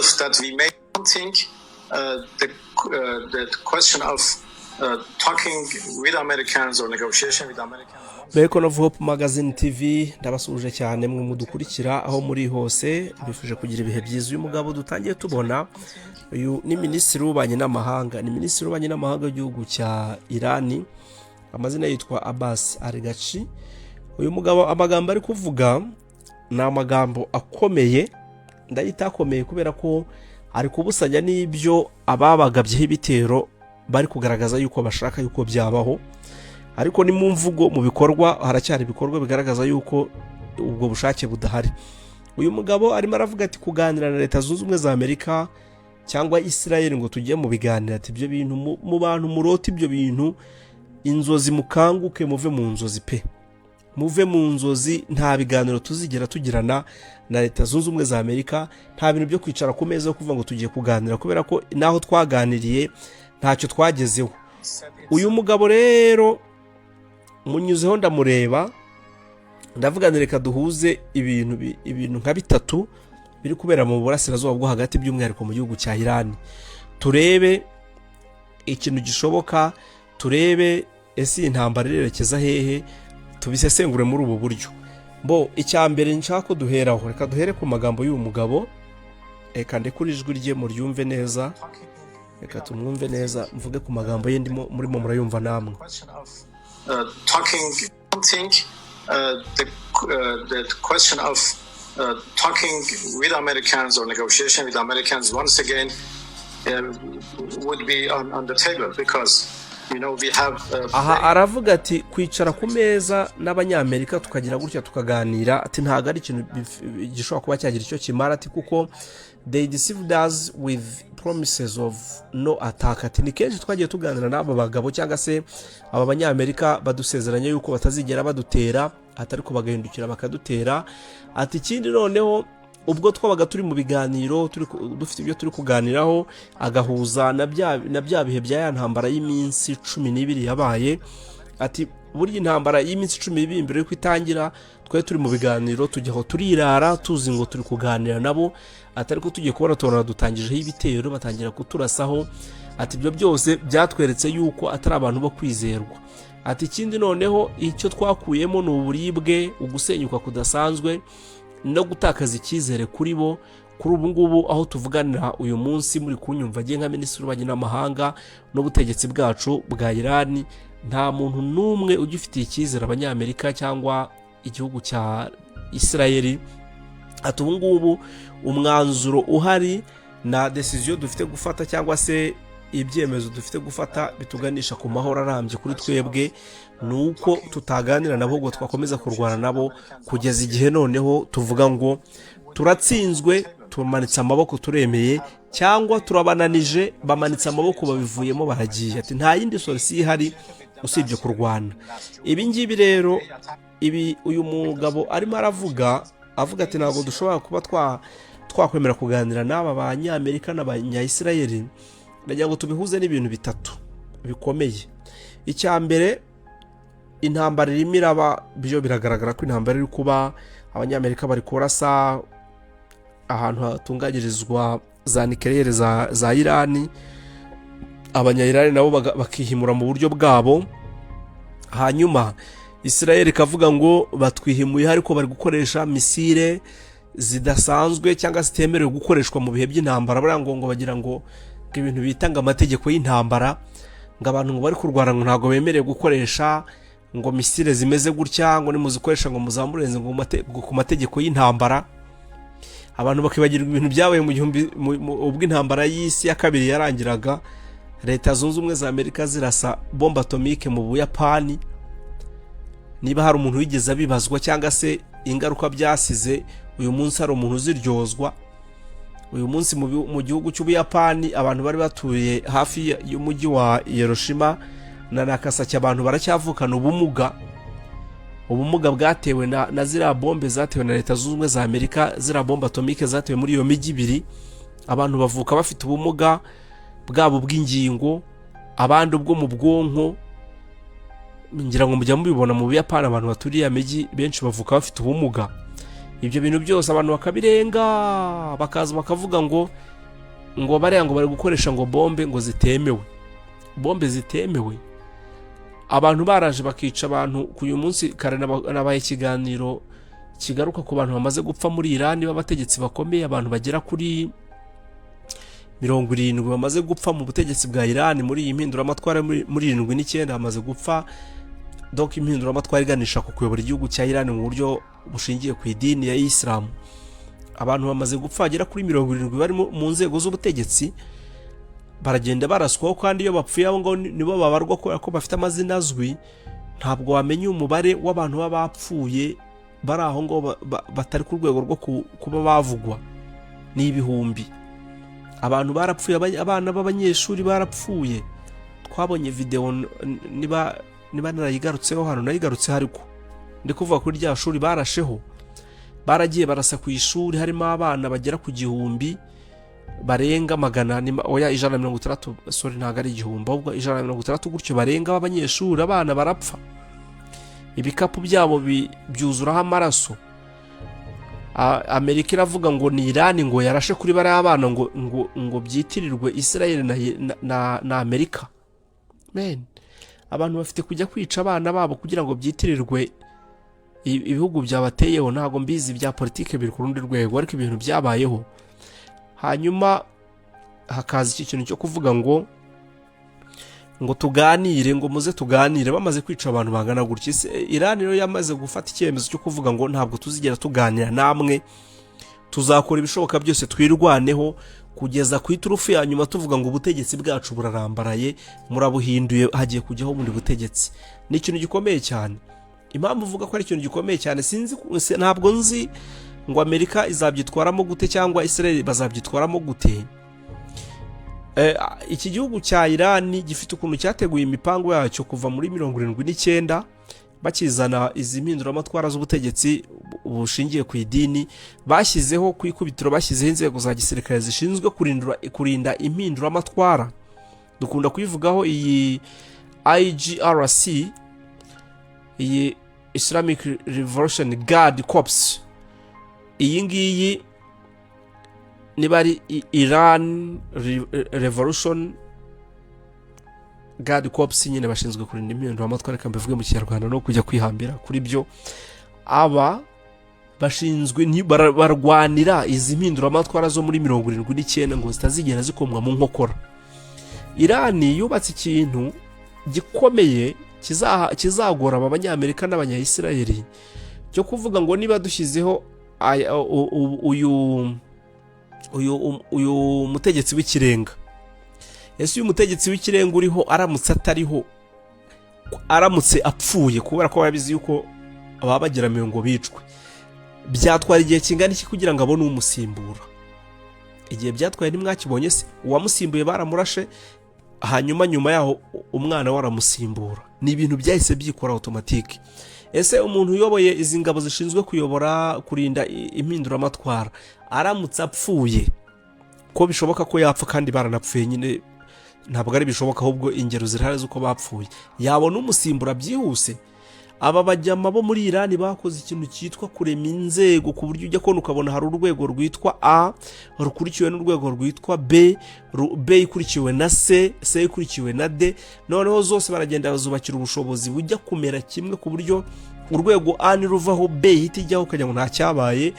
itself that we may think the question of talking with Americans or negotiation with Americans. Beacon of Hope Magazine TV, ndabasuhuje cyane mwe mudukurikira aho muri hose, mbifuje kugira ibihe byiza. Uyu mugabo dutangiye tubona, uyu ni minisitiri w'ububanyi n'amahanga, ni minisitiri w'ububanyi n'amahanga w'igihugu cya Irani, amazina yitwa Abbas Araghchi. Uyu mugabo amagambo ari kuvuga ni amagambo akomeye, ndayita akomeye kubera ko ari kubusanya n'ibyo ababagabyeho ibitero bari kugaragaza yuko bashaka yuko byabaho, ariko ni mu mvugo, mu bikorwa haracyari ibikorwa bigaragaza yuko ubwo bushake budahari. Uyu mugabo arimo aravuga ati kuganira na Leta Zunze Ubumwe za Amerika cyangwa Israel ngo tujye mu biganiro, ati ibyo bintu mu bantu murota ibyo bintu inzozi, mukanguke muve mu nzozi pe, muve mu nzozi. Nta biganiro tuzigera tugirana na Leta Zunze Ubumwe za Amerika, nta bintu byo kwicara ku meza yo kuvuga ngo tugiye kuganira, kubera ko n'aho twaganiriye ntacyo twagezeho. Uyu mugabo rero munyuzeho ndamureba, ndavuga ngo reka duhuze ibintu nka bitatu biri kubera mu Burasirazuba bwo Hagati, by'umwihariko mu gihugu cya Irani, turebe ikintu gishoboka, turebe ese iyi ntambara irerekeza hehe, tubisesengure muri ubu buryo. Bo icya mbere nshaka ko duheraho, reka duhere ku magambo y'uyu mugabo, reka ndekure ijwi rye muryumve neza, reka tumwumve neza, mvuge ku magambo ye ndimo murimo murayumva namwe. Question of talking think the question of talking with Americans or negotiation with Americans once again would be on the table because we have Aha aravuga ati kwicara ku meza n'Abanyamerika tukagira gutya tukaganira, ati ntabwo ari ikintu gishobora kuba cyagira icyo kimara, ati kuko they deceived us with promises of no attack. Ati ni kenshi twagiye tuganira n'aba bagabo cyangwa se aba Banyamerika, badusezeranya yuko batazigera badutera, ati ariko bagahindukira bakadutera. Ati ikindi noneho ubwo twabaga turi mu biganiro, dufite ibyo turi kuganiraho, agahuza na bya bihe bya ya ntambara y'iminsi 12 yabaye. Ati burya intambara y'iminsi 12 mbere y'uko itangira twari turi mu biganiro, tujya aho turirara tuzi ngo turi kuganira nabo, ati ariko tugiye kubona tubona dutangijeho ibitero, batangira kuturasaho. Ati ibyo byose byatweretse yuko atari abantu bo kwizerwa. Ati ikindi noneho icyo twakuyemo ni uburibwe, ugusenyuka kudasanzwe no gutakaza icyizere kuri bo. Kuri ubu ngubu aho tuvuganira uyu munsi muri kunyumva agiye nka minisitiri w'ububanyi n'amahanga n'ubutegetsi bwacu bwa Irani, nta muntu n'umwe ugifitiye icyizere Abanyamerika cyangwa igihugu cya Isirayeli. Ati ubu ngubu umwanzuro uhari na décision dufite gufata cyangwa se ibyemezo dufite gufata bituganisha ku mahoro arambye kuri twebwe ni uko tutaganira nabo, ngo twakomeza kurwana nabo kugeza igihe noneho tuvuga ngo turatsinzwe, tumanitse amaboko turemeye, cyangwa turabananije, bamanitse amaboko babivuyemo baragiye. Ati nta yindi solution ihari usibye kurwana. Ibi ngibi rero, ibi uyu mugabo arimo aravuga, avuga ati ntabwo dushobora kuba twakwemera kuganira n'aba Banyamerika n'Abanyayisirayeli, ndagira ngo tubihuze n'ibintu bitatu bikomeye. Icya mbere, intambara irimo iraba, byo biragaragara ko intambara iri kuba, Abanyamerika bari kurasa ahantu hatunganyirizwa za nucléaire za Irani, Abanyayirani nabo bakihimura mu buryo bwabo. Hanyuma Israel ikavuga ngo batwihimuye ariko bari gukoresha missile zidasanzwe cyangwa zitemerewe gukoreshwa mu bihe by'intambara. Buriya ngo bagira ngo ibintu bita ngo amategeko y'intambara, ngo abantu ngo bari kurwana ngo ntabwo bemerewe gukoresha ngo missile zimeze gutya, ngo nimuzikoresha ngo muzamurenze ngo ku mategeko y'intambara. Abantu bakibagirwa ibintu byabaye mu gihumbi ubwo intambara y'isi ya kabiri yarangiraga, Leta Zunze Ubumwe za Amerika zirasa bombe atomique mu Buyapani, niba hari umuntu wigeze abibazwa cyangwa se ingaruka byasize uyu munsi hari umuntu uziryozwa. Uyu munsi mu gihugu cy'Ubuyapani, abantu bari batuye hafi y'umujyi wa Hiroshima na Nagasaki, abantu baracyavukana ubumuga, ubumuga bwatewe na ziriya bombe zatewe na Leta Zunze Ubumwe za Amerika, ziriya bombe atomique zatewe muri iyo mijyi ibiri. Abantu bavuka bafite ubumuga bwabo bw'ingingo, abandi ubwo mu bwonko. Ngira ngo mujya mubibona mu Buyapani, abantu baturiye mijyi benshi bavuka bafite ubumuga. Ibyo bintu byose abantu bakabirenga, bakaza bakavuga ngo bariya ngo bari gukoresha ngo bombe ngo zitemewe, bombe zitemewe. Abantu baraje bakica abantu. Ku uyu munsi kare nabaye ikiganiro kigaruka ku bantu bamaze gupfa muri Irani b'abategetsi bakomeye. Abantu bagera kuri 70 bamaze gupfa mu butegetsi bwa Irani muri iyi mpinduramatwara. Muri 79 hamaze gupfa, donc impinduramatwara iganisha ku kuyobora igihugu cya Irani mu buryo bushingiye ku idini ya Isilamu, abantu bamaze gupfa bagera kuri 70 bari mu nzego z'ubutegetsi. Baragenda baraswaho, kandi iyo bapfuye abo ngabo nibo babarwa kubera ko bafite amazina azwi. Ntabwo wamenya umubare w'abantu baba bapfuye bari aho ngaho batari ku rwego rwo kuba bavugwa. Ni ibihumbi. Abantu barapfuye, abana b'abanyeshuri barapfuye. Twabonye videwo, niba narayigarutseho hano, nayigarutseho, ariko ndi kuvuga kuri rya shuri barasheho. Baragiye barasa ku ishuri harimo abana bagera ku 1000 barenga magana, oya, 160, sorry, ntabwo ari 1000, ahubwo 160 gutyo barenga b'abanyeshuri. Abana barapfa, ibikapu byabo byuzuraho amaraso. Amerika iravuga ngo ni Irani ngo yarashe kuri bariya bana, ngo byitirirwe Israel na Amerika. Men, abantu bafite kujya kwica abana babo kugira ngo byitirirwe ibihugu byabateyeho. Ntabwo mbizi, bya politike biri ku rundi rwego, ariko ibintu byabayeho. Hanyuma hakaza iki kintu cyo kuvuga ngo tuganire, ngo muze tuganire, bamaze kwica abantu bangana gutya. Irani rero yamaze gufata icyemezo cyo kuvuga ngo ntabwo tuzigera tuganira namwe, tuzakora ibishoboka byose twirwaneho kugeza ku iturufu ya nyuma, tuvuga ngo ubutegetsi bwacu burarambaraye, murabuhinduye, hagiye kujyaho ubundi butegetsi. Ni ikintu gikomeye cyane. Impamvu uvuga ko ari ikintu gikomeye cyane, sinzi, ntabwo nzi ngo Amerika izabyitwaramo gute cyangwa Israel bazabyitwaramo gute. Iki gihugu cya Irani gifite ukuntu cyateguye imipango yacyo kuva muri 79 bakizana izi mpinduramatwara z'ubutegetsi bushingiye ku idini. Bashyizeho ku ikubitiro, bashyizeho inzego za gisirikare zishinzwe kurinda impinduramatwara. Dukunda kuyivugaho iyi IRGC, iyi Islamic Revolution Guard Corps. Iyi ngiyi niba ari Iran Revolution Guard Corps nyine, bashinzwe kurinda impinduramatwara, reka mbivuge mu Kinyarwanda no kujya kwihambira kuri byo. Aba bashinzwe barwanira izi mpinduramatwara zo muri 79 ngo zitazigera zikomwa mu nkokora. Irani yubatse ikintu gikomeye kizagora aba Banyamerika n'Abanyayisirayeli, cyo kuvuga ngo niba dushyizeho uyu mutegetsi w'ikirenga, ese uyu mutegetsi w'ikirenga uriho aramutse atariho, aramutse apfuye, kubera ko babizi yuko baba bageramiwe ngo bicwe, byatwara igihe kingana iki kugira ngo abone umusimbura? Igihe byatwaye ntimwakibonye se? Uwamusimbuye baramurashe, hanyuma nyuma yaho umwana we aramusimbura. Ni ibintu byahise byikora automatique. Ese umuntu uyoboye izi ngabo zishinzwe kuyobora, kurinda impinduramatwara, aramutse apfuye, ko bishoboka ko yapfa, kandi baranapfuye nyine, ntabwo ari bishoboka, ahubwo ingero zirahari z'uko bapfuye, yabona umusimbura byihuse? Aba bajyama bo muri Irani bakoze ikintu cyitwa kurema inzego, ku buryo ujya kubona ukabona hari urwego rwitwa A rukurikiwe n'urwego rwitwa B, B ikurikiwe na C, C ikurikiwe na D. Noneho zose baragenda bazubakira ubushobozi bujya kumera kimwe, ku buryo urwego A niruvaho B ihita ijyaho ukagira ngo nta cyabaye,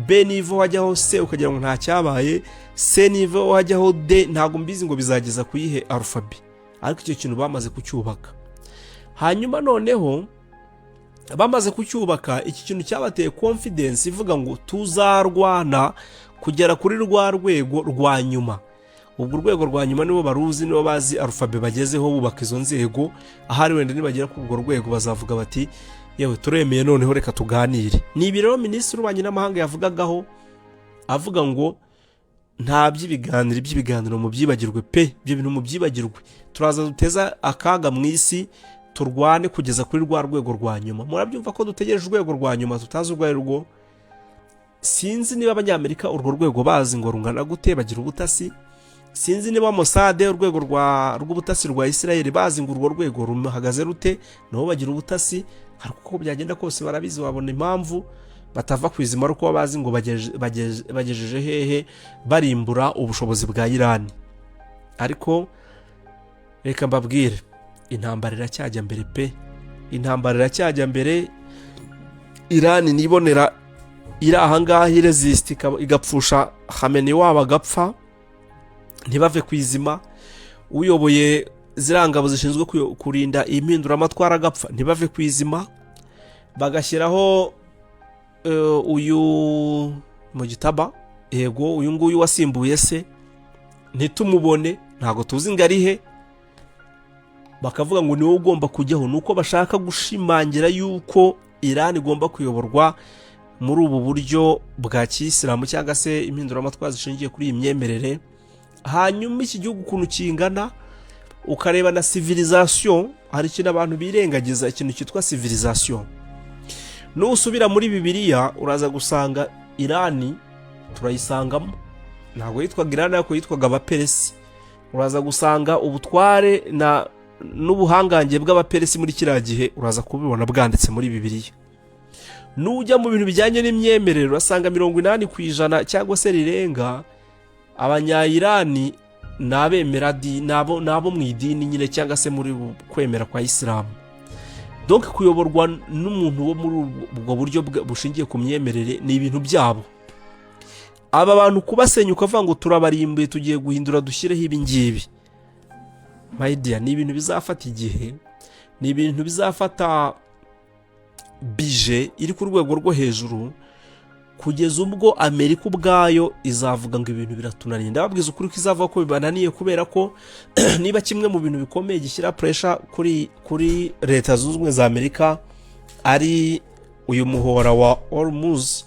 B nivaho hajyaho C ukagira ngo nta cyabaye, C nivaho hajyaho D. Ntabwo mbizi ngo bizageza ku yihe alphabet, ariko icyo kintu bamaze kucyubaka. Hanyuma noneho bamaze kucyubaka, iki kintu cyabateye confidence ivuga ngo tuzarwana kugera kuri rwa rwego rwa nyuma. Ubwo urwego rwa nyuma nibo baruzi, nibo bazi alphabet bagezeho bubaka izo nzego. Ahari wenda nibagera kuri urwo rwego bazavuga bati: "Yewe, turemeye, noneho reka tuganire." Ni ibi rero minisitiri w'ububanyi n'amahanga yavugagaho, avuga ngo nta by'ibiganiro, iby'ibiganiro mubyibagirwe pe, ibyo bintu mubyibagirwe, turaza duteza akaga mu isi, turwane kugeza kuri rwa rwego rwa nyuma. Murabyumva ko dutegereje urwego rwa nyuma tutazi urwo ari rwo. Sinzi niba Abanyamerika urwo rwego bazi ngo rungana gute, bagira ubutasi. Sinzi niba Mossad, urwego rw'ubutasi rwa Israel, bazi ngo urwo rwego ruhagaze rute, nabo bagira ubutasi. Ariko uko byagenda kose barabizi, wabona impamvu Batava ku izima ari uko bazi ngo bagejeje hehe barimbura ubushobozi bwa Irani. Ariko reka mbabwire, intambara iracyajya mbere pe, intambara iracyajya mbere. Irani nibonera iri ahangaha iresisita, igapfusha Khamenei wabo agapfa, ntibave ku izima, uyoboye ziriya ngabo zishinzwe kurinda impinduramatwara agapfa, ntibave ku izima, bagashyiraho uyu Mojtaba, yego, uyu nguyu wasimbuye se, ntitumubone, ntabwo tuzi ngo ari he, bakavuga ngo niwe ugomba kujyaho, ni uko bashaka gushimangira yuko Irani igomba kuyoborwa muri ubu buryo bwa kiyisilamu cyangwa se impinduramatwara zishingiye kuri iyi myemerere. Hanyuma iki gihugu ukuntu kingana, ukareba na civilisation, hari ikintu abantu birengagiza, ikintu cyitwa civilisation. Nusubira muri Bibiliya uraza gusanga Irani turayisangamo. Ntabwo yitwaga Irani, ariko yitwaga Abaperesi. Uraza gusanga ubutware na n'ubuhangange bw'Abaperesi muri kiriya gihe, uraza kubibona bwanditse muri Bibiliya. Nujya mu bintu bijyanye n'imyemerere, urasanga 80% cyangwa se rirenga Abanyayirani ni abemera ni abo mu idini nyine, cyangwa se muri kwemera kwa Isilamu. Donc kuyoborwa n'umuntu wo muri ubwo buryo bushingiye ku myemerere ni ibintu byabo. Aba bantu kubasenya ukavuga ngo turabarimbuye, tugiye guhindura, dushyireho ibi ngibi, my dear, ni ibintu bizafata igihe, ni ibintu bizafata budget iri ku rwego rwo hejuru, kugeza ubwo Amerika ubwayo izavuga ngo ibintu biratunaniye. Ndababwiza ukuri ko izavuga ko bibananiye, kubera ko niba kimwe mu bintu bikomeye gishyira pressure kuri Leta Zunze Ubumwe za Amerika ari uyu muhora wa Hormuz,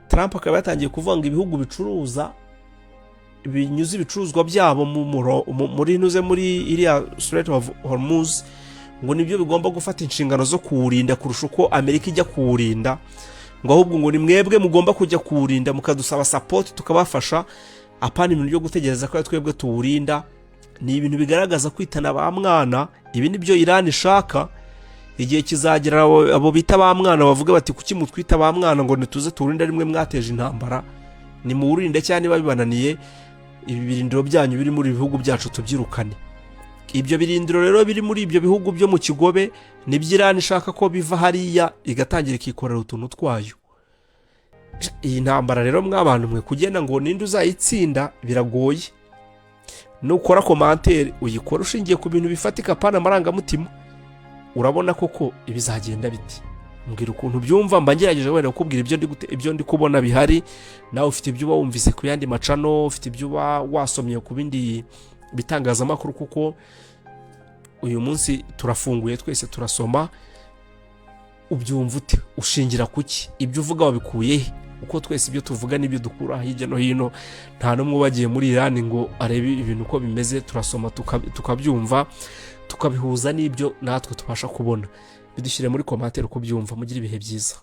Trump akaba yatangiye kuvuga ngo ibihugu bicuruza, binyuze ibicuruzwa byabo muri ntuze, muri iriya Strait of Hormuz, ngo nibyo bigomba gufata inshingano zo kuwurinda kurusha uko Amerika ijya kuwurinda, ngo ahubwo ngo ni mwebwe mugomba kujya kuwurinda, mukadusaba support tukabafasha, apana ibintu byo gutegereza ko twebwe tuwurinda. Ni ibintu bigaragaza kwitana ba mwana. Ibi ni byo Irani ishaka. Igihe kizagera abo bita ba mwana bavuga bati: "Kuki mutwita ba mwana ngo ntituze tuwurinde rimwe mwateje intambara? Nimuwurinde, cyangwa niba bibananiye, ibi birindiro byanyu biri muri ibi bihugu byacu tubyirukane." Ibyo birindiro rero biri muri ibyo bihugu byo mu Kigobe nibyo Irani ishaka ko biva hariya, igatangira ikikorera utuntu twayo. Iyi ntambara rero, mw'abantu mwe, kugenda ngo ninde uzayitsinda biragoye. Nukora commentaire, uyikora ushingiye ku bintu bifatika, apana amarangamutima. Urabona koko ibizagenda biti? Mbwira ukuntu byumva. Mba ngerageje wenda kukubwira ibyo ndi kubona bihari. Nawe ufite ibyo uba wumvise ku yandi macano, ufite ibyo uba wasomye ku bindi bitangazamakuru, kuko uyu munsi turafunguye twese turasoma. Ubyumva ute? Ushingira kuki? Ibyo uvuga wabikuye he? Uko twese ibyo tuvuga n'ibyo dukura hirya no hino, nta n'umwe wagiye muri Irani ngo arebe ibintu uko bimeze. Turasoma, tukabyumva, tukabihuza n'ibyo natwe tubasha kubona. Bidushyire muri commentaire uko ubyumva. Mugire ibihe byiza.